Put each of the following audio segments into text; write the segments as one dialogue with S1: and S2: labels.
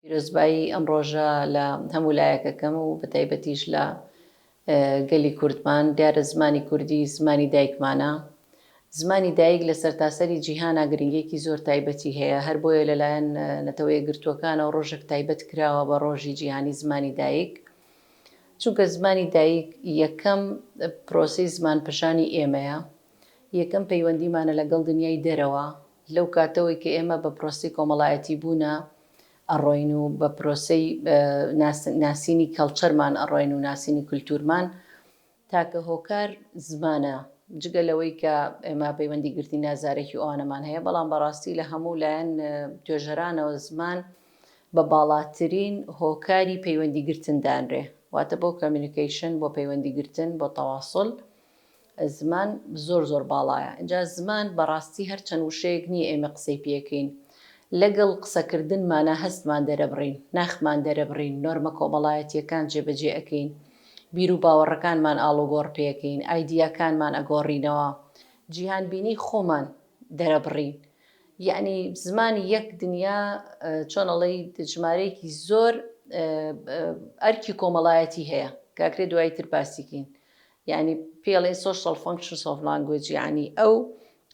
S1: پیرۆزبایی ئەم ڕۆژە لە هەموو لایەک ئەکەم و بەتایبەتیش لە گەلی کوردمان. دیارە زمانی کوردی زمانی دایکمانە. زمانی دایک لە سەرتاسەری جیهانا گرنگییەکی زۆر تایبەتی هەیە، هەر بۆیە لەلایەن نەتەوە یەکگرتووەکانەوە ڕۆژێک تایبەت کراوە بە ڕۆژی جیهانی زمانی دایک. چونکە زمانی دایک یەکەم پرۆسەی زمانپژانی ئێمەیە، یەکەم پەیوەندیمانە لەگەڵ دنیای دەرەوە، لەو کاتەوەی کە ئێمە بە پرۆسەی کۆمەڵایەتی بوونا ئەڕۆین و بە پرۆسەی ناسینی کەڵچەرمان ئەڕۆین و ناسینی کولتوورمان، تاکە هۆکار زمانە، جگە لەوەی کە ئێمە پەیوەندی گرتنی نازارەکی و ئەوانەمان هەیە، بەڵام بەڕاستی لە هەموو لایەن توێژەرانەوە زمان بە باڵاترین هۆکاری پەیوەندی گرتن دانرێ، واتە بۆ communication، بۆ پەیوەندی گرتن، بۆ تەواسول. زمان زۆر زۆر باڵایە ئینجا زمان بەڕاستی هەر چەند وشەیەک نییە ئێمە قسەی پێکەین لەگەڵ قسەکردنمانا هەستمان دەرەبڕین ناخمان دەرەبڕین نۆرمە کۆمەڵایەتیەکان جێبەجێ ئەکەین بیروباوەڕەکانمان ئاڵوگۆڕ پێکەین ئایدیاکانمان ئەگۆڕینەوە جیهانبینی خۆمان دەرەبڕین یەعنی زمان یەک دنیا چۆن ئەڵێی ژمارەیەکی زۆر ئەرکی کۆمەڵایەتی هەیە کاکرێ دوایی تر باسیکەین یانی پێی ئەڵێن Social Functions of Language یانی ئەو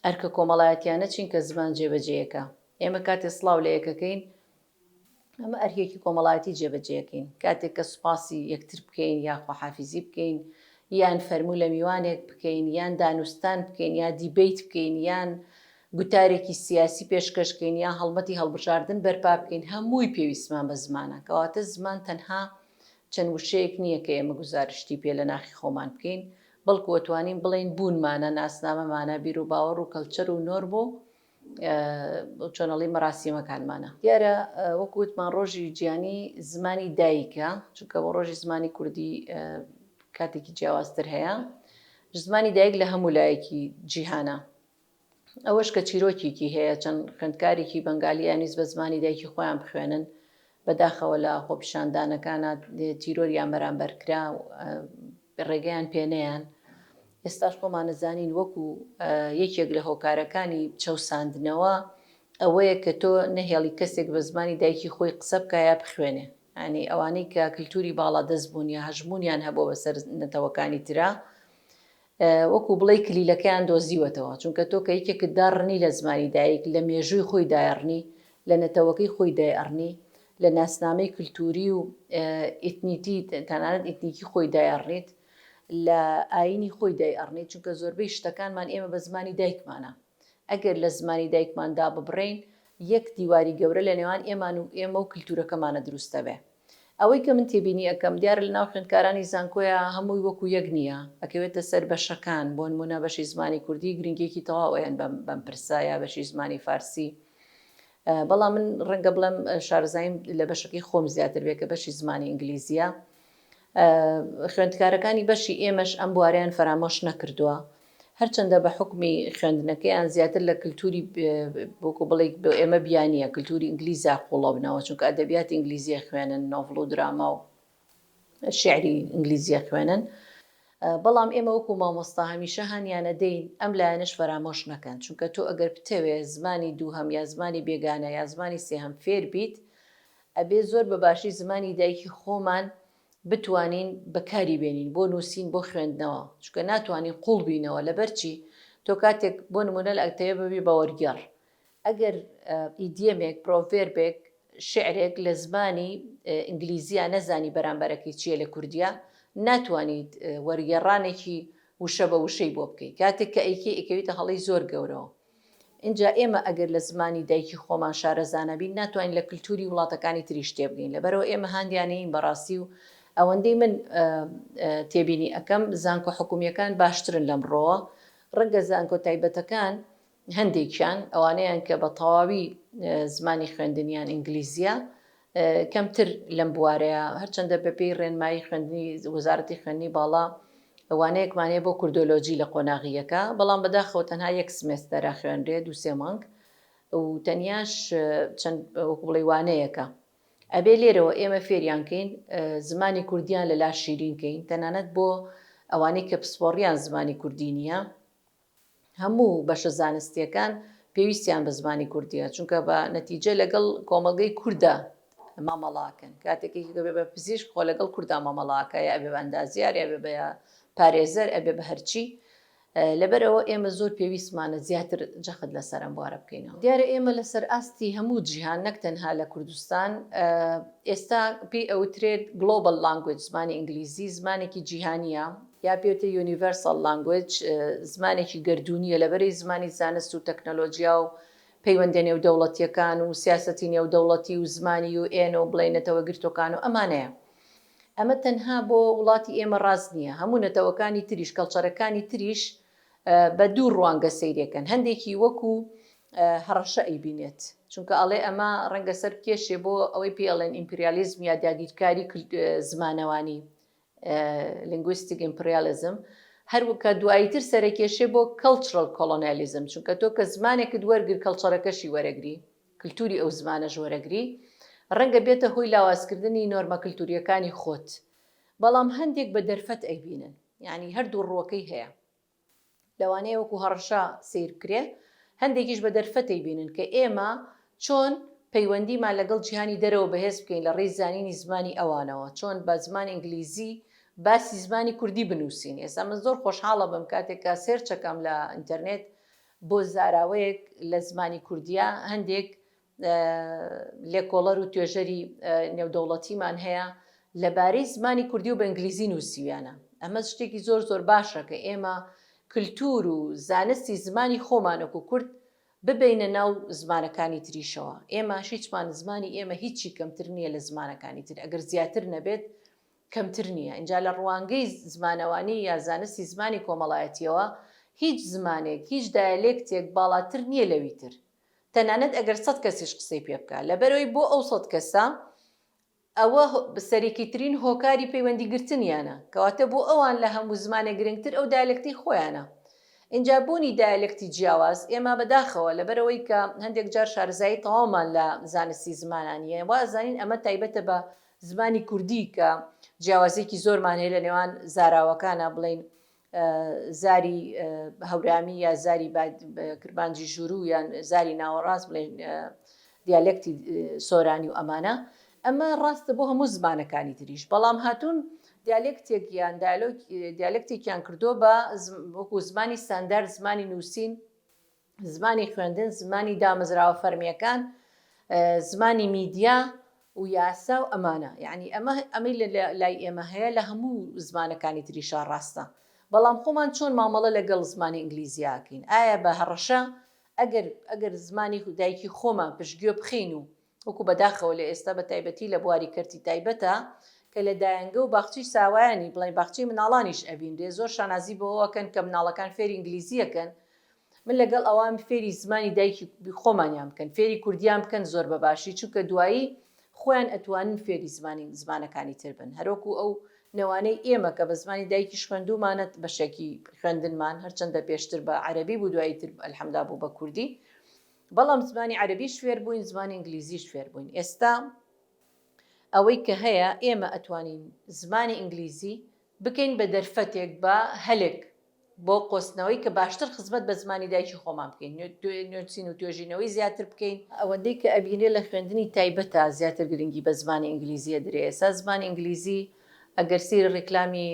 S1: ئەرکە کۆمەڵایەتیانە چین کە زمان جێبەجێیەکە. ئێمە کاتێ سڵاو لە یەکەکەین ئەمە ئەرکێکی کۆمەڵایەتی جێبەجێەکەین. کاتێک کە سوپاسی یەکتر بکەین یا خواحافیزی بکەین یان فەرموو لە میوانێک بکەین یان دانوستان بکەین یا debate بکەین یان گوتارێکی سیاسی پێشکەش بکەین یا هەڵمەتی هەڵبژاردن بەرپا بکەین هەمووی پێویستمان بە زمانە. کەواتە زمان تەنها چەند وشەیەک نییە کە ئێمە گوزارشتی پێ لە ناخی خۆمان بکەین، بەڵکو ئەتوانین بڵێین بوونمانە، ناسنامەمانە، بیروباوەڕ و کەلچەر و نۆرم و چۆنەڵی مەراسیمەکانمانە. دیارە وەکو وتمان ڕۆژی جیهانی زمانی دایکە، چونکە بۆ ڕۆژی زمانی کوردی کاتێکی جیاوازتر هەیە. زمانی دایک لە هەموو لایەکی جیهانە. ئەوەش کە چیرۆکێکی هەیە، چەند خوێندکارێکی بەنگالی ئەیانویست بە زمانی دایکی خۆیان بخوێنن، بەداخەوە لە خۆپیشاندانەکانا تیرۆریان بەرامبەر کرا، ڕێگەیان پێ نەیان. ئێستاش خۆمان ئەزانین وەکو یەکێک لە هۆکارەکانی چەوساندنەوە ئەوەیە کە تۆ نەهێڵی کەسێک بە زمانی دایکی خۆی قسە بکا یا بخوێنێ. یانی ئەوانەی کە کلتوری باڵادەست بوون یا هەژموونیان هەبووە بەسەر نەتەوەکانی ترا، وەکو بڵێی کلیلەکەیان دۆزیوەتەوە، چونکە تۆ کە یەکێکت داڕنی لە زمانی دایک، لە مێژووی خۆی دایەڕنی، لە نەتەوەکەی خۆی دایئەڕنی، لە ناسنامەی کلتوری و ئیتنیتی تەنانەت ئیتنیکی خۆی دایئەڕنیت، لە ئایینی خۆی دایئەڕنیت، چونکە زۆربەی شتەکانمان ئێمە بە زمانی دایکمانە. ئەگەر لە زمانی دایکمان داببڕێین، یەک دیواری گەورە لە نێوان ئێمان و ئێمە و کلتورەکەمانە دروست دەبێ. ئەوەی کە من تێبینی ئەکەم، دیارە لە ناو خوێندکارانی زانکۆیا هەمووی وەکو یەک نییە، ئەکەوێتە سەر بەشەکان، بۆ نموونە بەشی زمانی کوردی گرنگییەکی تەواو ئەیەن بەم بەم پرسە یا بەشی زمانی فارسی، بەڵام من ڕەنگە بڵێم شارەزاییم لە بەشەکەی خۆم زیاتر بێ کە بەشی زمانی ئینگلیزییە. خوێندکارەکانی بەشی ئێمەش ئەم بوارەیان فەرامۆش نەکردووە. هەرچەندە بە حوکمی خوێندنەکەیان زیاتر لە کلتوری وەکو بڵێی بۆ ئێمە بیانییە، کلتوری ئینگلیزا قووڵەبنەوە، چونکە ئەدەبیاتی ئینگلیزی ئەخوێنن، نۆڤڵ و دراما و شیعری ئینگلیزی ئەخوێنن. بەڵام ئێمە وەکو مامۆستا هەمیشە هانیان ئەدەین ئەم لایەنەش فەرامۆش نەکەن، چونکە تۆ ئەگەر بتەوێ زمانی دووهەم یا زمانی بێگانە یا زمانی سێهەم فێر بیت، ئەبێ زۆر بە باشی زمانی دایکی خۆمان بتوانین بەکاری بێنین بۆ نووسین بۆ خوێندنەوە چونکە ناتوانین قوڵ بینەوە لەبەر چی تۆ کاتێک بۆ نمونە لە ئەتەوێ ببی بە وەرگێڕ ئەگەر idiom ێک proverb ێک شعرێک لە زمانی ئینگلیزیە نەزانی بەرامبەرەکەی چییە لە کوردیە ناتوانیت وەرگێڕانێکی وشە بە وشەی بۆ بکەیت کاتێک کە ئەیکەی ئەکەویتە هەڵەی زۆر گەورەوە. ئینجا ئێمە ئەگەر لە زمانی دایکی خۆمان شارەزا نەبین ناتوانین لە کلتوری وڵاتەکانی تریش تێبگەین لەبەرئەوە ئێمە هاندیانەیین بەڕاستی و ئەوەندەی من تێبینی ئەکەم زانکۆ حکومیەکان باشترن لەمڕۆوە ڕەنگە زانکۆ تایبەتەکان هەندێکیان ئەوانەیان کە بە تەواوی زمانی خوێندنیان ئینگلیزیە کەمتر لەم بوارەیە، هەرچەندە بەپێی ڕێنمایی خوێندنی وەزارەتی خوێندنی باڵا وانەیەکمان هەیە بۆ کوردۆلۆجی لە قۆناغی یەکە، بەڵام بەداخەوە تەنها یەک سمێستەر ئەخوێنرێ دوو سێ مانگ و تەنیاش چەند وەکو بڵێی وانەیەکە. ئەبێ لێرەوە ئێمە فێریان کەین زمانی کوردیان لەلا شیرین کەین تەنانەت بۆ ئەوانەی کە پسپۆڕیان زمانی کوردی نییە، هەموو بەشە زانستییەکان پێویستیان بە زمانی کوردییە، چونکە بە نەتیجە لەگەڵ کۆمەڵگەی کورددا مامەڵە ئەکەن. کاتێک یەکێک ئەبێ بە پزیشک خۆ لەگەڵ کوردا مامەڵە ئەکا یا ئەبێ بە ئەندازیار یا ئەبێ بە پارێزەر ئەبێ بە هەرچی. لەبەرئەوە ئێمە زۆر پێویستمانە زیاتر جەخت لەسەر ئەم بوارە بکەینەوە. دیارە ئێمە لەسەر ئاستی هەموو جیهان نەک تەنها لە کوردستان ئێستا پێی ئەوترێت Global Language زمانی ئینگلیزی زمانێکی جیهانییە یا پێی وترێت Universal Language زمانێکی گەردوونییە لەبەرەی زمانی زانست و تەکنەلۆجیا و پەیوەندیە نێودەوڵەتییەکان و سیاسەتی نێودەوڵەتی و زمانی یو ئێن و بڵێین نەتەوەگرتووەکان و ئەمانەیە. ئەمە تەنها بۆ وڵاتی ئێمە ڕاست نییە، هەموو نەتەوەکانی تریش، کەڵچەرەکانی تریش بە دوو ڕوانگە سەیرێکەن، هەندێکی وەکو هەڕەشە ئەیبینێت، چونکە ئەڵێ ئەمە ڕەنگە سەر بکێشێ بۆ ئەوەی پێی ئەڵێن ئیمپریالیزم یا داگیرکاری زمانەوانی، Linguistic Imperialism، هەروەکە دواییتر سەرەکێشێ بۆ Cultural Colonialism، چونکە تۆ کە زمانێکت وەرگر کەڵچەرەکەشی وەرەگری. کلتوری ئەو زمانەش وەرەگری، ڕەنگە بێتە هۆی لاوازکردنی نۆرمە کلتورییەکانی خۆت. بەڵام هەندێک بە دەرفەت ئەیبینن. یانی هەردوو ڕووەکەی هەیە. لەوانەیە وەکو هەڕەشە سەیر بکرێ، هەندێکیش بە دەرفەت ئەیبینن کە ئێمە چۆن پەیوەندیمان لەگەڵ جیهانی دەرەوە بەهێز بکەین لە ڕێی زانینی زمانی ئەوانەوە، چۆن بە زمانی ئینگلیزی باسی زمانی کوردی بنووسین. ئێستا من زۆر خۆشحاڵ ئەبم کاتێک کە search ئەکەم لە ئینتەرنێت بۆ زاراوەیەک لە زمانی کوردییە هەندێک لێکۆڵەر و توێژەری نێودەوڵەتیمان هەیە لەبارەی زمانی کوردی و بە ئینگلیزی نووسیویانە. ئەمە شتێکی زۆر زۆر باشە کە ئێمە کلتوور و زانستی زمانی خۆمان وەکو کورد ببەینە ناو زمانەکانی تریشەوە. ئێمە هیچمان زمانی ئێمە هیچی کەمتر نییە لە زمانەکانی تر ئەگەر زیاتر نەبێت کەمتر نییە. ئینجا لە ڕوانگەی زمانەوانی یا زانستی زمانی کۆمەڵایەتییەوە هیچ زمانێک، هیچ دایەلێکتێک باڵاتر نییە لەوی تر. تەنانەت ئەگەر سەت کەسیش قسەی پێ بکا. لەبەرئەوەی بۆ ئەو سەت کەسە ئەوە سەرەکیترین هۆکاری پەیوەندی گرتنیانە. کەواتە بۆ ئەوان لە هەموو زمانێک گرنگتر ئەو دایەلێکتەی خۆیانە. ئینجا بوونی دایەلێکتی جیاواز، ئێمە بەداخەوە لەبەرئەوەی کە هەندێک جار شارەزایی تەواومان لە زانستی زمانا نییە، وا ئەزانین ئەمە تایبەتە بە زمانی کوردی کە جیاوازیەکی زۆرمان هەیە لە نێوان زاراوەکانا بڵێین زاری هەورامی یا زاری کرمانجی ژوورو یان زاری ناوەڕاست بڵێن دیالێکتی سۆرانی و ئەمانە ئەمە ڕاستە بۆ هەموو زمانەکانی تریش بەڵام هاتوون دیالێکتێک یان دیالێکتێکیان کردووە بە وەکو زمانی ستاندارد زمانی نووسین زمانی خوێندن، زمانی دامەزراوە فەرمییەکان، زمانی میدیا و یاسا و ئەمانە. یەعنی ئەمە ئەمەی لە لای ئێمە هەیە لە هەموو زمانەکانی تریشا ڕاستە. بەڵام خۆمان چۆن مامەڵە لەگەڵ زمانی ئینگلیزیا ئەکەین؟ ئایا بە هەڕەشە؟ ئەگەر ئەگەر زمانی دایکی خۆمان پشتگوێ بخەین و وەکو بەداخەوە لە ئێستا بە تایبەتی لە بواری کەرتی تایبەتە کە لە دایەنگە و باخچەی ساوایانی بڵێین باخچەی مناڵانیش ئەبینرێ زۆر شانازی بەوە ئەکەن کە مناڵەکان فێری ئینگلیزی ئەکەن من لەگەڵ ئەوام فێری زمانی دایکی خۆمانیان بکەن فێری کوردیان بکەن زۆر بە باشی چونکە دوایی خۆیان ئەتوانن فێری زمانی زمانەکانی تر بن هەروەکو ئەو نەوانەی ئێمە کە بە زمانی دایکیش خوێندوومانە بەشێکی خوێندنمان هەرچەندە پێشتر بە عەرەبی بوو دوایی تر الحمدا بوو بە کوردی بەڵام زمانی عەرەبیش فێر بووین زمانی ئینگلیزیش فێر بووین ئێستا ئەوەی کە هەیە ئێمە ئەتوانین زمانی ئینگلیزی بکەین بە دەرفەتێک بە هەلێک بۆ قۆستنەوەی کە باشتر خزمەت بە زمانی دایکی خۆمان بکەین نووسین و توێژینەوەی زیاتر بکەین. ئەوەندەی کە ئەبینرێ لە خوێندنی تایبەتا زیاتر گرنگی بە زمانی ئینگلیزی ئەدرێ ئێستا زمانی ئینگلیزی ئەگەر سەیری ڕیکلامی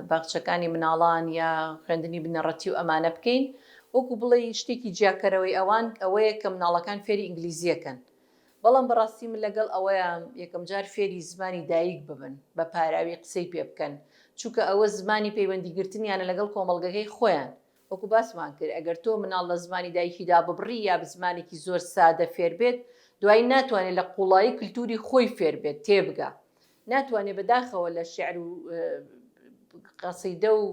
S1: باخچەکانی مناڵان یا خوێندنی بنەڕەتی و ئەمانە بکەین وەکو بڵێی شتێکی جیاکەرەوەی ئەوان ئەوەیە کە مناڵەکان فێری ئینگلیزیەکەن بەڵام بەڕاستی من لەگەڵ ئەوەیام یەکەمجار فێری زمانی دایک ببن بە پاراوی قسەی پێ بکەن چونکە ئەوە زمانی پەیوەندی گرتنیانە لەگەڵ کۆمەڵگەکەی خۆیان وەکو باسمان کرد ئەگەر تۆ مناڵ لە زمانی دایکی داببڕی یا بە زمانێکی زۆر سادە فێر بێت دوایی ناتوانێت لە قوڵایی کلتوری خۆی فێر بێت تێبگا ناتوانێت بەداخەوە لە شیعر و قەسیدە و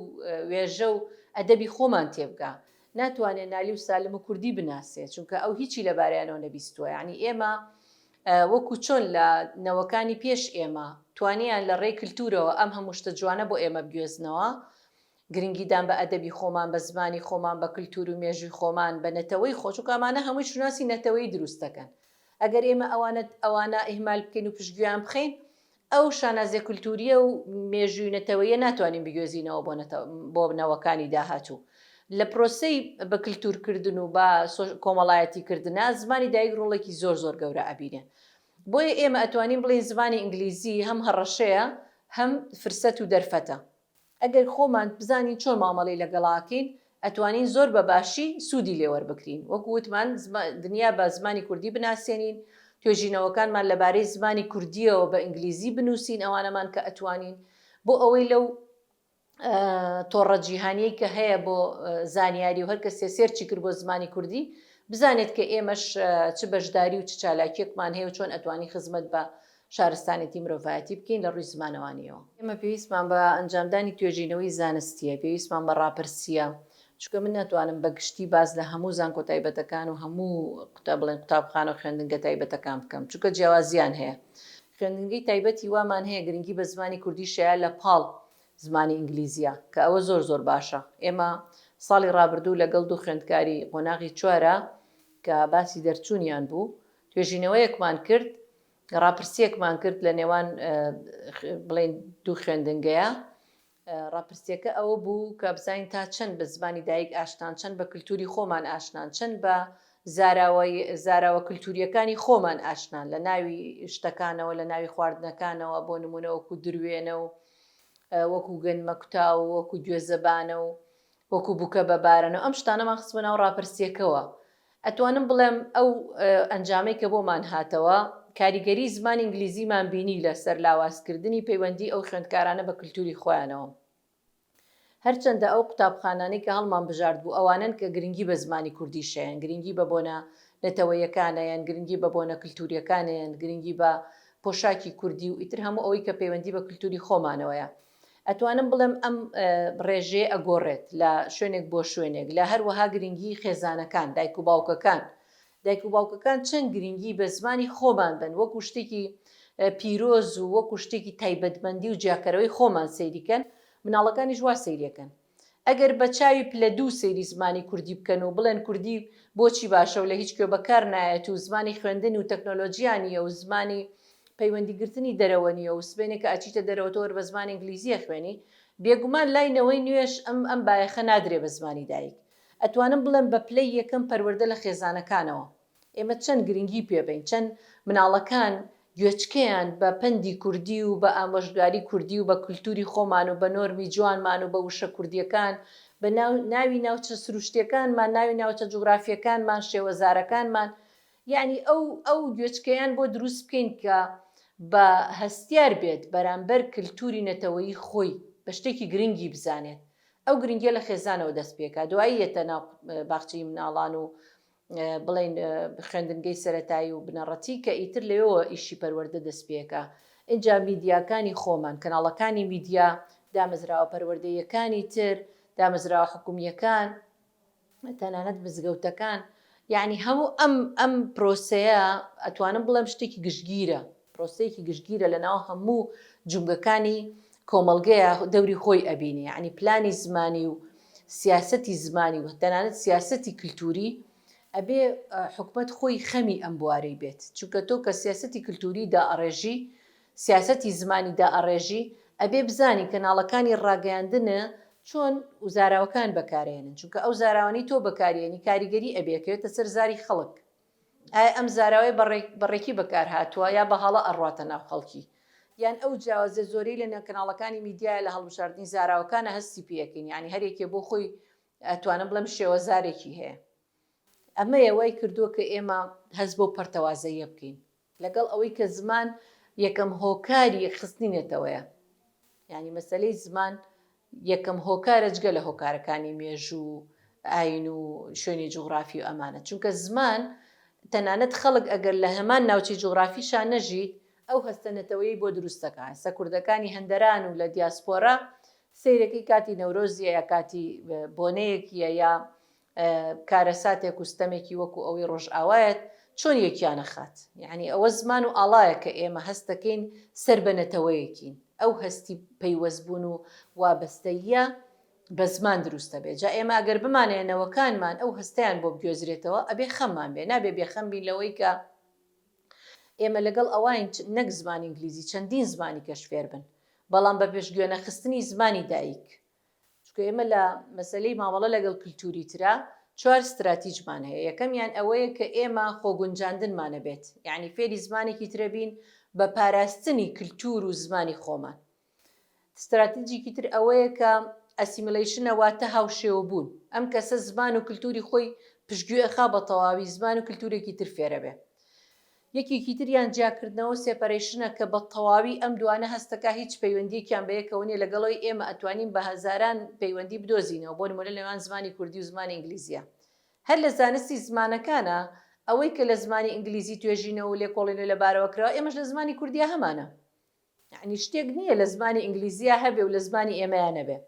S1: وێژە و ئەدەبی خۆمان تێبگا ناتوانێ نالی و سالم و کوردی بناسێ چونکە ئەو هیچی لەبارەیانەوە نەبیستووە یانی ئێمە وەکو چۆن لە نەوەکانی پێش ئێمە توانیان لە ڕێی کلتورەوە ئەم هەموو شتە جوانە بۆ ئێمە بگوێزنەوە گرنگیدان بە ئەدەبی خۆمان بە زمانی خۆمان بە کلتور و مێژووی خۆمان بە نەتەوەی خۆ چونکە ئەمانە هەمووی شوناسی نەتەوەیی دروست دەکەن ئەگەر ئێمە ئەوانە ئەوانە ئیهمال بکەین و پشتگوێیان بخەین ئەو شانازیە کولتوریە و مێژووی نەتەوەیە ناتوانین بگوێزینەوە بۆ بۆ نەوەکانی داهاتوو. لە پرۆسەی بە کلتور کردن و بە کۆمەڵایەتی کردنا زمانی دایک ڕۆڵێکی زۆر زۆر گەورە ئەبینێ. بۆیە ئێمە ئەتوانین بڵێین زمانی ئینگلیزی هەم هەڕەشەیە هەم فرسەت و دەرفەتە. ئەگەر خۆمان بزانین چۆن مامەڵەی لەگەڵا ئەکەین ئەتوانین زۆر بە باشی سوودی لێ وەربگرین. وەکو وتمان دنیا بە زمانی کوردی بناسێنین، توێژینەوەکانمان لەبارەی زمانی کوردییەوە بە ئینگلیزی بنووسین ئەوانەمان کە ئەتوانین بۆ ئەوەی لەو تۆڕە جیهانیەی کە هەیە بۆ زانیاری و هەر کەسێ search ی کرد بۆ زمانی کوردی بزانێت کە ئێمەش چ بەشداری و چ چالاکیەکمان هەیە و چۆن ئەتوانی خزمەت بە شارستانێتی مرۆڤایەتی بکەین لە ڕووی زمانەوانیەوە. ئێمە پێویستمان بە ئەنجامدانی توێژینەوەی زانستیە، پێویستمان بە ڕاپرسیە، چونکە من ناتوانم بە گشتی باس لە هەموو زانکۆ تایبەتەکان و هەموو بڵێن قوتابخانە و خوێندنگە تایبەتەکان بکەم، چونکە جیاوازیان هەیە. خوێندنگەی تایبەتی وامان هەیە گرنگی بە زمانی کوردیش هەیە لە پاڵ زمانی ئینگلیزیە کە ئەوە زۆر زۆر باشە. ئێمە ساڵی ڕابردوو لەگەڵ دوو خوێندکاری قۆناغی چوارا کە باسی دەرچوونیان بوو توێژینەوەیەکمان کرد، ڕاپرسییەکمان کرد لە نێوان بڵێین دوو خوێندنگەیە ڕاپرسیەکە ئەوە بوو کە بزانین تا چەند بە زمانی دایک ئاشنان، چەند بە کلتوری خۆمان ئاشنان، چەند بە زاراوەی زاراوە کلتوریەکانی خۆمان ئاشنان لە ناوی شتەکانەوە، لە ناوی خواردنەکانەوە، بۆ نموونە وەکوو دروێنە و وەکوو گەنمەکوتاو و وەکوو گوێزەبانە و وەکوو بووکە بە بارەنە و ئەم شتانەمان خستبووە ناو ڕاپرسیەکەوە. ئەتوانم بڵێم ئەو ئەنجامەی کە بۆمان هاتەوە، کاریگەری زمانی ئینگلیزیمان بینی لەسەر لاوازکردنی پەیوەندی ئەو خوێندکارانە بە کلتوری خۆیانەوە. هەرچەندە ئەو قوتابخانانەی کە هەڵمان بژاردبوو ئەوانەن کە گرنگی بە زمانی کوردیش ئەیەن، گرنگی بە بۆنە نەتەوەییەکان ئەیەن، گرنگی بە بۆنە کلتورییەکان ئەیەن، گرنگی بە پۆشاکی کوردی و ئیتر هەموو ئەوەی کە پەیوەندی بە کلتوری خۆمانەوەیە. ئەتوانم بڵێم ئەم ڕێژەیە ئەگۆڕێت لە شوێنێک بۆ شوێنێک، لە هەروەها گرنگی خێزانەکان، دایک و باوکەکان، دایک و باوکەکان چەند گرنگی بە زمانی خۆمان بەن وەکو شتێکی پیرۆز و وەکو شتێکی تایبەتمەندی و جیاکەرەوەی خۆمان سەیری کەن، مناڵەکانیش وا سەیریەکەن. ئەگەر بە چاوی پلە دوو سەیری زمانی کوردی بکەن و بڵێن کوردی بۆچی باشە و لە هیچ کوێ بەکار نایەت و زمانی خوێندن و تەکنۆلۆجیا نییە و زمانی پەیوەندی گرتنی دەرەوە نییە و سبەینێ کە ئەچیتە دەرەوە تۆ هەر بە زمانی ئینگلیزی ئەخوێنی، بێگومان لای نەوەی نوێش ئەم ئەم بایەخە نادرێ بە زمانی دایک. ئەتوانم بڵێم بە پلەی یەکەم پەروەردە لە خێزانەکانەوە. ئێمە چەند گرنگی پێ بەین، چەند مناڵەکان گوێچکەیان بە پەندی کوردی و بە ئامۆژگاری کوردی و بە کلتوری خۆمان و بە نۆرمی جوانمان و بە وشە کوردیەکان، بە ناوی ناوچە سروشتیەکانمان، ناوی ناوچە جوگرافیەکانمان، شێوەزارەکانمان، یەعنی ئەو ئەو گوێچکەیان بۆ دروست بکەین کە بە هەستیار بێت بەرامبەر کلتوری نەتەوەیی خۆی، بە شتێکی گرنگی بزانێت. ئەو گرنگیە لە خێزانەوە دەست پێکا، دوایی یەتە ناو باخچەی مناڵان و بڵێین خوێندنگەی سەرەتایی و بنەڕەتی کە ئیتر لەوێوە ئیشی پەروەردە دەست پێکا ئینجا میدیاکانی خۆمان کەناڵەکانی میدیا دامەزراوە پەروەردەییەکانی تر دامەزراوە حکومییەکان تەنانەت مزگەوتەکان یعنی هەموو ئەم ئەم پرۆسەیە ئەتوانم بڵێم شتێکی گشتگیرە پرۆسەیەکی گشتگیرە لەناو هەموو جومگەکانی کۆمەڵگەیە دەوری خۆی ئەبینێ یعنی پلانی زمانی و سیاسەتی زمانی و تەنانەت سیاسەتی کلتوری ئەبێ حکومەت خۆی خەمی ئەم بوارەی بێت چونکە تۆ کە سیاسەتی کلتوری دائەڕێژی سیاسەتی زمانی دائەڕێژی ئەبێ بزانی کەناڵەکانی ڕاگەیاندن چۆن و زاراوەکان بەکارێنن چونکە ئەو زاراوانەی تۆ بەکارێنی کاریگەری ئەبێ کەوێتە سەر زاری خەڵک ئایا ئەم زاراوەیە بە ڕێکی بەکار هاتووە یا بە هەڵە ئەڕواتە ناو خەڵکی؟ یان ئەو جیاوازیە زۆرەی لە نێو کەناڵەکانی میدیایە لە هەڵبژاردنی زاراوەکانە هەستی پێ ئەکەین یانی هەر یەکێ بۆ خۆی ئەتوانم بڵێم شێوەزارێکی هەیە ئەمەیە وای کردووە کە ئێمە هەست بەو پەرتەوازەییە بکەین. لەگەڵ ئەوەی کە زمان یەکەم هۆکاری یەکخستنی نەتەوەیە. یانی مەسەلەی زمان یەکەم هۆکارە جگە لە هۆکارەکانی مێژوو و ئاین و شوێنی جوغرافی و ئەمانە. چونکە زمان تەنانەت خەڵک ئەگەر لە هەمان ناوچەی جوغرافیشا نەژیت ئەو هەستە نەتەوەیەی بۆ دروست دەکا. ئێستا کوردەکانی هەندەران و لە دیاسپۆرا سەیرەکەی کاتی نەورۆزیە یا کاتی بۆنەیەکیە یا کارەساتێک و ستەمێکی وەکو ئەوەی ڕۆژئاوایەت چۆن یەکیان ئەخات؟ یەعنی ئەوە زمان و ئاڵایە کە ئێمە هەست دەکەین سەر بە نەتەوەیەکین، ئەو هەستی پەیوەستبوون و وابەستەییە بە زمان دروست دەبێت، جا ئێمە ئەگەر بمانەوێ نەوەکانمان ئەو هەستەیان بۆ بگوێزرێتەوە ئەبێ خەممان بێ، نابێ بێخەم بین لەوەی کە ئێمە لەگەڵ ئەوەین نەک زمانی ئینگلیزی چەندین زمانی کەش فێر بن، بەڵام بە پێشگوێنەخستنی زمانی دایک چونکە ئێمە لە مەسەلەی مامەڵە لەگەڵ کلتوری ترا. چوار ستراتیجمان هەیە، یەکەمیان ئەوەیە کە ئێمە خۆگونجاندنمان ئەبێت، یەعنی فێری زمانێکی ترە بین بە پاراستنی کلتور و زمانی خۆمان. ستراتیجێکی تر ئەوەیە کە assimilation ە واتە هاوشێوەبوون، ئەم کەسە زمان و کلتوری خۆی پشتگوێ ئەخا بە تەواوی زمان و کلتورێکی تر فێرەبێ. یەکێکی تریان جیاکردنەوە و separation ە کە بە تەواوی ئەم دوانە هەستەکا هیچ پەیوەندیەکیان بە یەکەوە نیە لەگەڵەوەی ئێمە ئەتوانین بە هەزاران پەیوەندی بدۆزینەوە بۆ نمونە لەنێوان زمانی کوردی و زمانی ئینگلیزیا هەر لە زانستی زمانەکانا ئەوەی کە لە زمانی ئینگلیزی توێژینەوە و لێکۆڵینەوەی لەبارەوە کراوە ئێمەش لە زمانی کوردیا هەمانە یەعنی شتێک نیە لە زمانی ئینگلیزیا هەبێ و لە زمانی ئێمەیا نەبێ.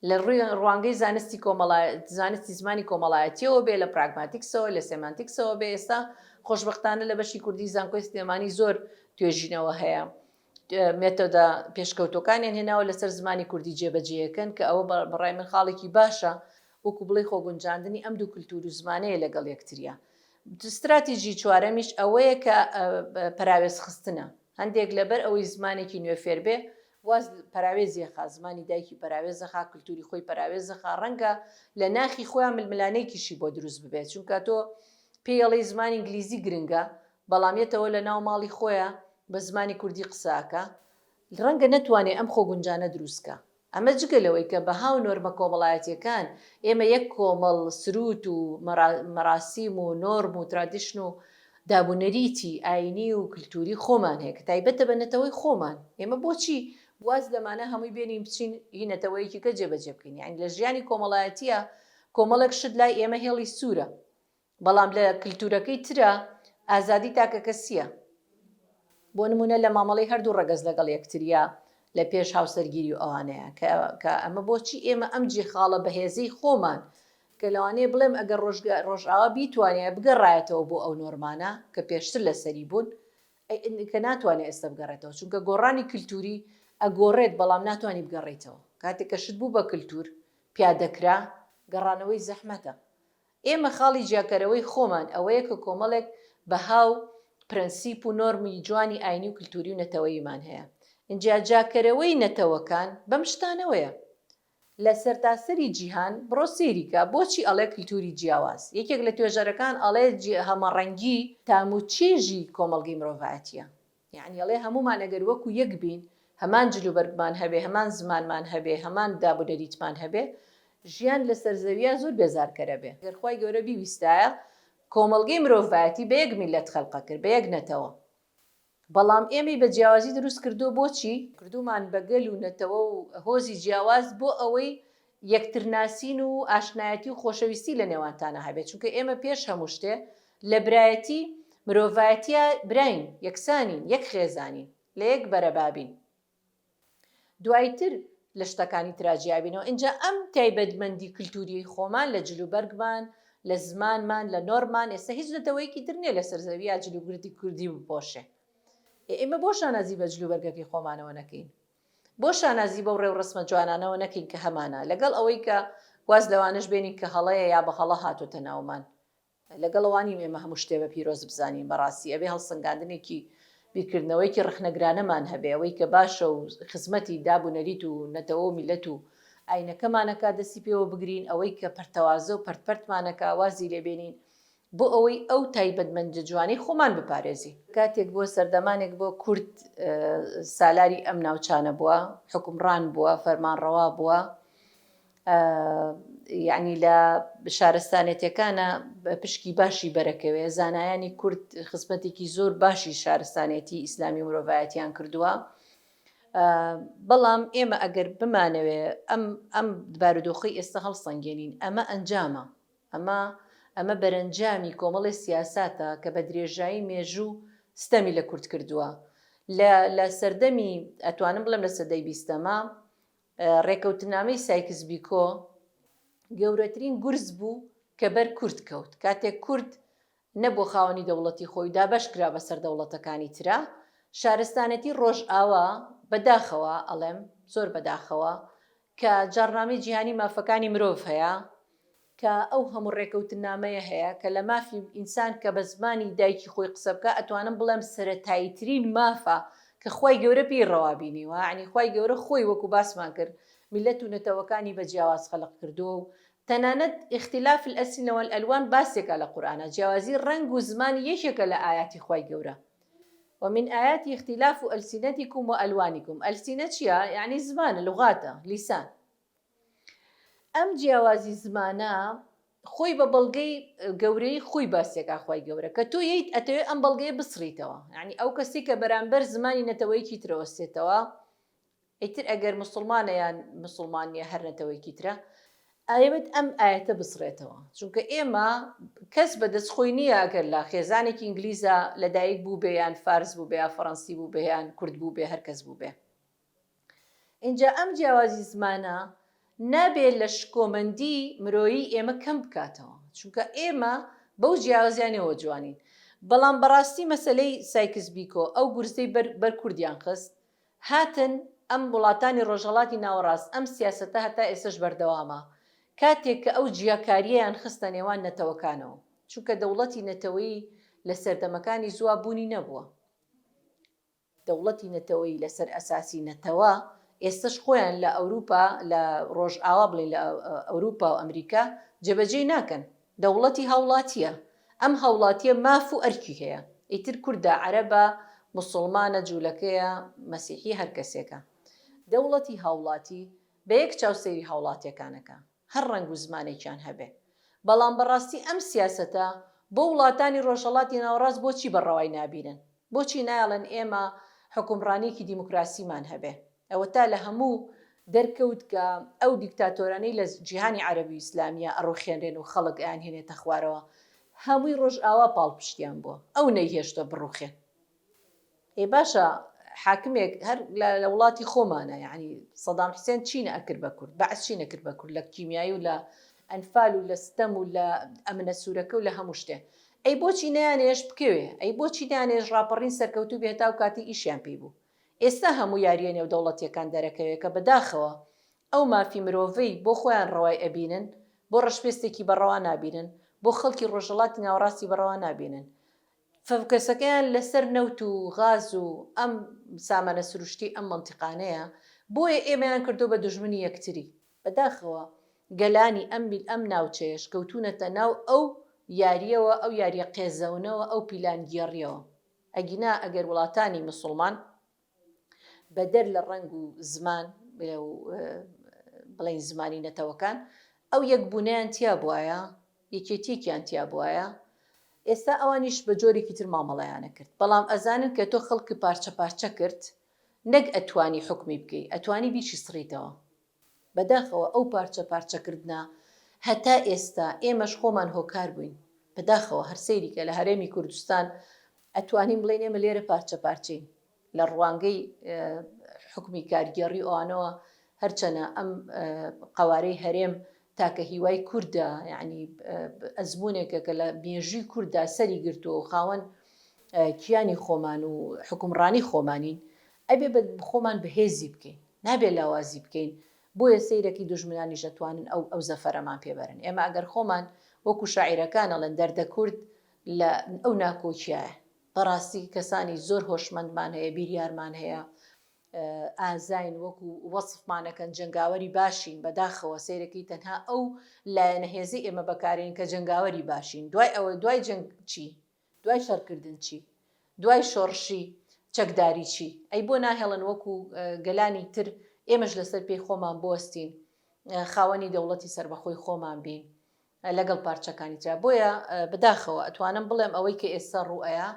S1: لە ڕووی ڕوانگەی زانستی کۆمەڵا زانستی زمانی کۆمەڵایەتیەوە بێ لە پراگماتیکسەوە لە سێمانتیکسەوە بێ ئێستا خۆشبەختانە لە بەشی کوردی زانکۆی سلێمانی زۆر توێژینەوە هەیە مێتۆدە پێشکەوتوەکانیان هێناوە لەسەر زمانی کوردی جێبەجێیەکەن کە ئەوە بەڕای من خاڵێکی باشە وەکو بڵێی خۆگونجاندنی ئەم دوو کلتور و زمانەیە لەگەڵ یەکتریا ستراتیژی چوارەمیش ئەوەیە کە پەراوێزخستنە هەندێک لەبەر ئەوەی زمانێکی نوێ فێر بێ واز پەراوێزی ئەخا، زمانی دایکی پەراوێز ئەخا، کلتوری خۆی پەراوێز ئەخا، ڕەنگە لە ناخی خۆیان ململانێیەکیشی بۆ دروست ببێت، چونکە تۆ پێی ئەڵێی زمانی ئینگلیزی گرنگە، بەڵام یەتەوە لە ناو ماڵی خۆیا بە زمانی کوردی قسە ئەکا، ڕەنگە نەتوانێ ئەم خۆگونجانە دروست کا. ئەمە جگە لەوەی کە بەها و نۆرمە کۆمەڵایەتییەکان، ئێمە یەک کۆمەڵ سرووت و مەراسیم و نۆرم و tradition و دابونەریتی ئایینی و کلتووری خۆمان هەیە کە تایبەتە بە نەتەوەی خۆمان، ئێمە بۆچی واز لەمانە هەمووی بێنین بچین هی نەتەوەیەکی کە جێبەجێ بکەین؟ یانی لە ژیانی کۆمەڵایەتییە کۆمەڵێک شت لای ئێمە هێڵی سوورە، بەڵام لە کلتورەکەی ترا ئازادی تاکەکەسییە. بۆ نموونە لە مامەڵەی هەردوو ڕەگەز لەگەڵ یەکتریا لە پێش هاوسەرگیری و ئەوانەیە کە کە ئەمە بۆچی ئێمە ئەم جێ خاڵە بەهێزەی خۆمان کە لەوانەیە بڵێم ئەگەر ڕۆژگا ڕۆژئاوا بیتوانیایە بگەڕایەتەوە بۆ ئەو نۆرمانە کە پێشتر لەسەری بوون کە ناتوانێت ئێستا بگەڕێتەوە چونکە گۆڕانی کلتوری ئەگۆڕێت بەڵام ناتوانی بگەڕێیتەوە کاتێک کە شت بوو بە کلتور پیادەکرا گەڕانەوەی زەحمەتە ئێمە خاڵی جیاکەرەوەی خۆمان ئەوەیە کە کۆمەڵێک بەها و پرەنسیپ و نۆرمی جوانی ئاینی و کلتوری و نەتەوەییمان هەیە. ئینجا جیاکەرەوەی نەتەوەکان بەم شتانەوەیە. لە سەرتاسەری جیهان بڕۆ سەیری کە بۆچی ئەڵێ کلتوری جیاواز؟ یەکێک لە توێژەرەکان ئەڵێ هەمەڕەنگی تام و چێژی کۆمەڵگەی مرۆڤایەتییە. یەعنی ئەڵێ هەموومان ئەگەر وەکو یەک بین، هەمان جلوبەرگمان هەبێ، هەمان زمانمان هەبێ، هەمان داب و نەریتمان هەبێ، ژیان لەسەر زەویا زۆر بێزارکەرە بێ. گەر خوای گەورە بیویستایە کۆمەڵگەی مرۆڤایەتی بە یەک میللەت خەلق ئەکرد، بە یەک نەتەوە. بەڵام ئێمەی بە جیاوازی دروست کردووە بۆچی؟ کردوومان بە گەل و نەتەوە و هۆزی جیاواز بۆ ئەوەی یەکترناسین و ئاشنایەتی و خۆشەویستی لە نێوانتانا هەبێت، چونکە ئێمە پێش هەموو شتێ لە برایەتی مرۆڤایەتیا براین، یەکسانین، یەک خێزانین، لە یەک بەرەبابین. دوایتر لە شتەکانی ترا جیابینەوە. ئینجا ئەم تایبەتمەندی کلتوریەی خۆمان لە جلوبەرگمان، لە زمانمان، لە نۆرممان، ئێستا هیچ نەتەوەیەکی تر نیە لەسەر زەویا جلوبردی کوردی بپۆشێ. ئێ ئێمە بۆ شانازی بە جلوبەرگەکەی خۆمانەوە نەکەین؟ بۆ شانازی بەو ڕێوڕەسمە جوانانەوە نەکەین کە هەمانە، لەگەڵ ئەوەی کە واز لەوانەش بێنین کە هەڵەیە یا بە هەڵە هاتۆتە ناومان. لەگەڵ ئەوە نیم ئێمە هەموو شتێ بە پیرۆز بزانین، بەڕاستی ئەبێ هەڵسەنگاندنێکی بیرکردنەوەیەکی ڕەخنەگرانەمان هەبێ، ئەوەی کە باشە و خزمەتی داب و نەریت و نەتەوە و میللەت و ئاینەکەمان ئەکا دەستی پێوە بگرین، ئەوەی کە پەرتەوازە و پەرت پەرتمان ئەکا وازی لێ بێنین، بۆ ئەوەی ئەو تایبەتمەندیە جوانەی خۆمان بپارێزین. کاتێک بووە سەردەمانێک بووە کورد سالاری ئەم ناوچانە بووە، حوکمڕان بووە، فەرمانڕەوا بووە، یەعنی لە شارستانێتیەکانا پشکی باشی بەرەکەوێ، زانایانی کورد خزمەتێکی زۆر باشی شارستانێتی ئیسلامی و مرۆڤایەتیان کردووە. بەڵام ئێمە ئەگەر بمانەوێ ئەم ئەم بارودۆخەی ئێستا هەڵسەنگێنین، ئەمە ئەنجامە. ئەمە ئەمە بەرەنجامی کۆمەڵێ سیاساتە کە بە درێژایی مێژوو ستەمی لە کورد کردووە. لە لە سەردەمی ئەتوانم بڵێم لە سەدەی بیستەما ڕێکەوتنامەی سایکس بیکۆ گەورەترین گورز بوو کە بەر کورد کەوت. کاتێک کورد نەبووە خاوەنی دەوڵەتی خۆی و دابەش کرا بەسەر دەوڵەتەکانی ترا، شارستانێتی ڕۆژئاوا بە داخەوە ئەڵێم زۆر بە داخەوە کە جاڕنامەی جیهانی مافەکانی مرۆڤ هەیە، کە ئەو هەموو ڕێکەوتنامەیە هەیە کە لە مافی ئینسان کە بە زمانی دایکی خۆی قسە بکا ئەتوانم بڵێم سەرەتاییترین مافە کە خوای گەورە پێی ڕەوا بینیوە یانی خوای گەورە خۆی وەکو باسمان کرد میللەت و نەتەوەکانی بە جیاواز خەلق کردووە و. تەنانەت اختلاف الالسنە والالوان باسێکە لە قورئانا جیاوازی ڕەنگ و زمان یەکێکە لە ئایاتی خوای گەورە ومن آیاته اختلاف السنتکم والوانکم السنە چیە یەعنی زمانە لغاتە لیسان ئەم جیاوازی زمانە خۆی بە بەڵگەی گەورەی خۆی باسێکا خوای گەورە کە تۆ یەیت ئەتەوێ ئەم بەڵگەیە بسڕیتەوە یعنی ئەو کەسی کە بەرامبەر زمانی نەتەوەیەکی ترەوەستێتەوە ئیتر ئەگەر موسڵمانە یان موسڵمان نیە هەر نەتەوەیەکی ترە ئەیەوێت ئەم ئایەتە بسڕێتەوە چونکە ئێمە کەس بەدەست خۆی نییە ئەگەر لە خێزانێکی ئینگلیزا لەدایک بوو بێ یان فارس بوو بێ یا فەڕەنسی بوو بێ یان کورد بوو بێ هەر کەس بوو بێ ئینجا ئەم جیاوازی زمانە نابێ لە شکۆمەندی مرۆیی ئێمە کەم بکاتەوە چونکە ئێمە بەو جیاوازیانەوە جوانین بەڵام بەڕاستی مەسەلەی سایکس بیکۆ ئەو گورزەی بەر بەر کوردیان خست هاتن ئەم وڵاتانی ڕۆژهەڵاتی ناوەڕاست ئەم سیاسەتە هەتا ئێستەش بەردەوامە کاتێک کە ئەو جیاکارییەیان خستە نێوان نەتەوەکانەوە چونکە دەوڵەتی نەتەوەیی لە سەردەمەکانی زووا بوونی نەبووە دەوڵەتی نەتەوەیی لەسەر ئەساسی نەتەوە ئێستەش خۆیان لە ئەوروپا لە ڕۆژئاوا بڵێین لە ئەوروپا و ئەمریکا جێبەجێی ناکەن دەوڵەتی هاوڵاتییە، ئەم هاوڵاتییە ماف و ئەرکی هەیە، ئیتر کوردە، عەرەبە، موسوڵمانە، جولەکەیە، مەسیحییە هەر کەسێکە. دەوڵەتی هاوڵاتی بە یەک چاو سەیری هاوڵاتییەکان ئەکا، هەر ڕەنگ و زمانێکیان هەبێ. بەڵام بەڕاستی ئەم سیاسەتە بۆ وڵاتانی ڕۆژهەڵاتی ناوەڕاست بۆچی بە ڕەوای نابینن؟ بۆچی نایەڵن ئێمە حوکمڕانییەکی دیموکراسیمان هەبێ؟ ئەوەتا لە هەموو دەرکەوت کە ئەو دیکتاتۆرانەی لە جیهانی عەرەبی و ئیسلامیە ئەڕوخێنرێن و خەڵک ئەیانهێنێتە خوارەوە هەمووی ڕۆژئاوا پاڵپشتیان بووە ئەو نەیهێشتوە بڕوخێن. ئێ باشە حاکمێک هەر لە وڵاتی خۆمانە یعنی سەدام حسێن چی نەئەکرد بە کورد بەعس چی نەکرد بە کورد لە کیمیایی و لە ئەنفال و لە ستەم و لە ئەمنە سوورەکە و لە هەموو شتێ ئەی بۆچی نەیانێش بکەوێ ئەی بۆچی نانێش ڕاپەڕین سەرکەوتوو بێ هەتاو کاتی ئیشیان پێی بوو ئێستا هەموو یارییە نێودەوڵەتییەکان دەرەکەوێ کە بەداخەوە ئەو مافی مرۆڤەی بۆ خۆیان ڕەوای ئەبینن بۆ ڕەشپێستێکی بە ڕەوا نابینن، بۆ خەڵکی ڕۆژهەڵاتی ناوەڕاستی بە ڕەوا نابینن. فۆکەسەکەیان لەسەر نەوت و غاز و ئەم سامانە سروشتی ئەم مەنتیقانەیە، بۆیە ئێمەیان کردووە بە دوژمنی یەکتری. بەداخەوە گەلانی ئەم ئەم ناوچەیەش کەوتوونەتە ناو ئەو یارییەوە، ئەو یارییە قێزەونەوە، ئەو پیلانگێڕییەوە. ئەگینا ئەگەر وڵاتانی مسوڵمان بەدەر لە ڕەنگ و زمان و بڵێین زمانی نەتەوەکان ئەو یەکبوونەیان تیا بوایە یەکێتیەکیان تیا بوایە ئێستا ئەوانیش بە جۆرێکی تر مامەڵەیانە کرد بەڵام ئەزانن کە تۆ خەڵکی پارچە پارچە کرد نەک ئەتوانی حوکمی بکەی ئەتوانی بیشی سڕیتەوە بەداخەوە ئەو پارچە پارچە کردنە هەتا ئێستا ئێمەش خۆمان هۆکار بووین بەداخەوە هەر سەیری کە لە هەرێمی کوردستان ئەتوانین بڵێین ئێمە لێرە پارچە پارچەین لە ڕوانگەی حکومی کارگێڕی ئەوانەوە هەرچەنە ئەم قەوارەی هەرێم تاکە هیوای کوردە یعنی ئەزمونێکە کە لە مێژووی کورددا سەری گرتووە و خاوەن کیانی خۆمان و حکومڕانی خۆمانین ئەبێ بە خۆمان بەهێزی بکەین نابێ لاوازی بکەین بۆیە سەیرەکی دوژمنانیش ئەتوانن ئەو ئەو زەفەرەمان پێ بەرن ئێمە ئەگەر خۆمان وەکو شاعیرەکان ئەڵێن دەردە کورد لە ئەو ناکۆکیایە بەڕاستی کەسانی زۆر هۆشمەندمان هەیە بیریارمان هەیە ئازاین وەکو وەسفمانەکەن جەنگاوەری باشین بەداخەوە سەیرەکی تەنها ئەو لایەنە هێزی ئێمە بەکارین کە جەنگاوەری باشین دوای ئەوە دوای جەنگ چی دوای شەڕکردن چی؟ دوای شۆڕشی چەکداری چی؟ ئەی بۆ ناهێڵن وەکو گەلانی تر ئێمەش لەسەر پێی خۆمان بوەستین، خاوەنی دەوڵەتی سەربەخۆی خۆمان بین لەگەڵ پارچەکانی ترا؟ بۆیە بەداخەوە ئەتوانم بڵێم ئەوەی کە ئێستا ڕووئەیا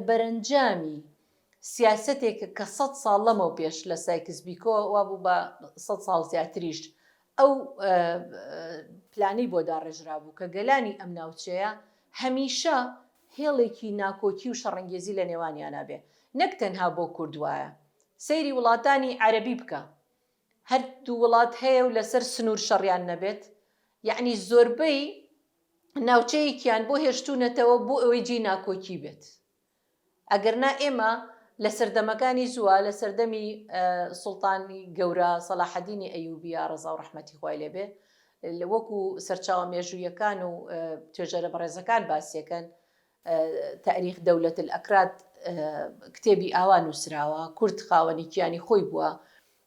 S1: بەرەنجامی سیاسەتێکە کە سەد ساڵ لەمەو پێش لە سایکس بیکۆ وابوو بە سەد ساڵ زیاتریش ئەو پلانەی بۆ داڕێژرابوو کە گەلانی ئەم ناوچەیە هەمیشە هێڵێکی ناکۆکی و شەڕەنگێزی لە نێوانیانا بێ نەک تەنها بۆ کورد وایە سەیری وڵاتانی عەرەبی بکە هەر دوو وڵات هەیە و لەسەر سنوور شەڕیان نەبێت یەعنی زۆربەی ناوچەیەکیان بۆ هێشتوونەتەوە بۆ ئەوەی جێی ناکۆکی بێت ئەگەرنا ئێمە لە سەردەمەکانی زووە لە سەردەمی سوڵتانی گەورە سەلاحەدینی ئەیوبیە ڕەزا و ڕەحمەتی خوای لێ بێ وەکو سەرچاوە مێژوویەکان و توێژەرە بەڕێزەکان باسیەکەن تاریخ دەولەت الئەکراد کتێبی ئاوا نووسراوە کورد خاوەنی کیانی خۆی بووە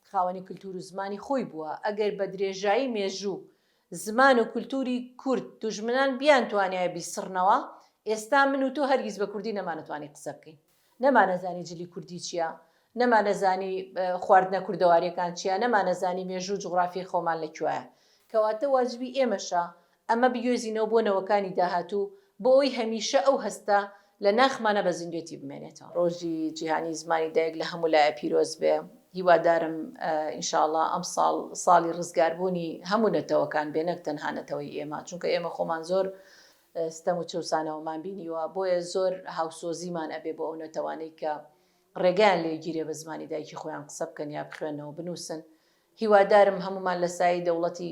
S1: خاوەنی کلتور و زمانی خۆی بووە ئەگەر بە درێژایی مێژوو. زمان و کولتوری کورد دوژمنان بیانتوانیایە بیسڕنەوە، ئێستا من و تۆ هەرگیز بە کوردی نەمانەتوانی قسە بکەین. نەمانەزانی جلی کوردی چییە، نەمانەزانی خواردنە کوردەوارییەکان چییە، نەمانەزانی مێژوو و جوغرافیای خۆمان لە کوێیە. کەواتە واجبی ئێمەشە ئەمە بگوێزینەوە بۆ نەوەکانی داهاتوو بۆ ئەوەی هەمیشە ئەو هەستە لە ناخمانا بە زیندوێتی بمێنێتەوە. ڕۆژی جیهانی زمانی دایک لە هەموو لایە پیرۆز بێ. هیوادارم ان شاء اللە ئەمساڵ ساڵی ڕزگاربوونی هەموو نەتەوەکان بێ نەک تەنها نەتەوەی ئێمە چونکە ئێمە خۆمان زۆر ستەم و چەوسانەوەمان بینیوە بۆیە زۆر هاوسۆزیمان ئەبێ بۆ ئەو نەتەوانەی کە ڕێگایان لێ گیرێ بە زمانی دایکی خۆیان قسە بکەن یا بخوێنەوە بنووسن هیوادارم هەموومان لە سایەی دەوڵەتی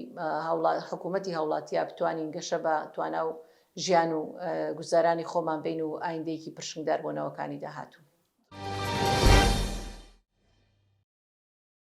S1: حکوومەتی هاوڵاتیا بتوانین گەشە بە توانا و ژیان و گوزارانی خۆمان بین و ئایندەیەکی پرشنگدار بۆ نەوەکانی داهاتوو.